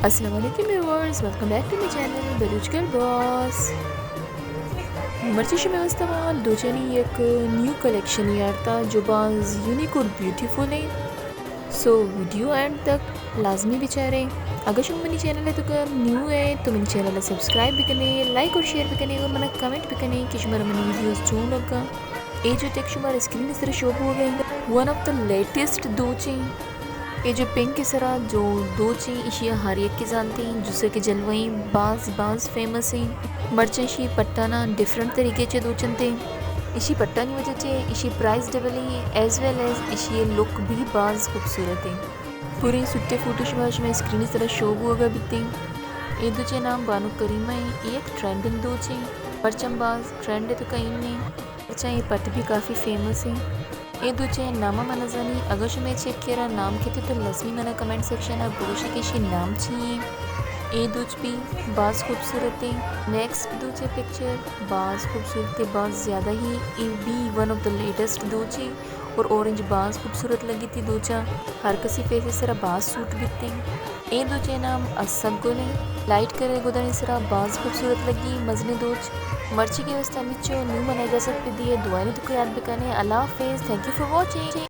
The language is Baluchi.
السلام علیکم viewers, welcome back to my channel Baloch girl boss. مرچی شمئے واسطہ ما دوچانی یک نیو کلیکشن یارتا جو باز یونیک اور بیوٹیفل ہیں۔ سو ویڈیو اینڈ تک لازمی بچارے۔ اگر شما منی چینل ہے تو کر نیو ہے تو منی چینل ہے سبسکرائب بکنے، لائک اور شیئر بکنے اور منا کمنٹ بکنے کہ شما منی ویڈیوز چون لگا۔ اے جو ٹیک شمارا اسکرین سر شو بوگا، ون آف دا لیٹسٹ دوچیں۔ اے جو پنک سرا جو دوچیں، اشی ہر یک کے زانتے ہیں، جسے کہ جلویں باز باز فیمس ہیں۔ مرچیں اشی پٹانا ڈفرنٹ طریقے چے دوچنتے۔ اشی پٹانی وجہ چے اشی پرائس ڈبل ہیں، ایز ویل ایز اشی لک بھی باز خوبصورت ہیں۔ پوریں سٹے فوٹو شما شما اسکرین سرا شو بوگا بیتیں۔ اے دوچے نام بانو کریمہ ہیں، اے یک ٹرینڈنگ دوچیں۔ مرچاں باز ٹرینڈ تو کہیں نہیں۔ مرچاں اے پٹ بھی کافی فیمس ہیں۔ اے دوچے نام من زانی، اگر شما چیک کرا نام کتے تو لازمی منا کمنٹ سیکشن ء بگوشی کہ اشی نام چی ہیں۔ اے دوچ بھی باز خوبصورت ہیں۔ نیکسٹ دوچے پکچر باز خوبصورت ہے، باز زیادہ ہی۔ اے بھی ون آف دا لیٹسٹ دوچے اور اورنج باز خوبصورت لگی تھی دوچا۔ ہر کسی فیس سرا باز سوٹ بیتے۔ اے دوچے نام اسک گل ہیں۔ لائٹ کرے گدانی سرا باز خوبصورت لگی، مزنی دوچ۔ مرچی کے واسطہ مچو نیو منا اجازت پہ دیے، دعائیں تو یاد بکنے۔ اللہ حافظ، thank you for watching۔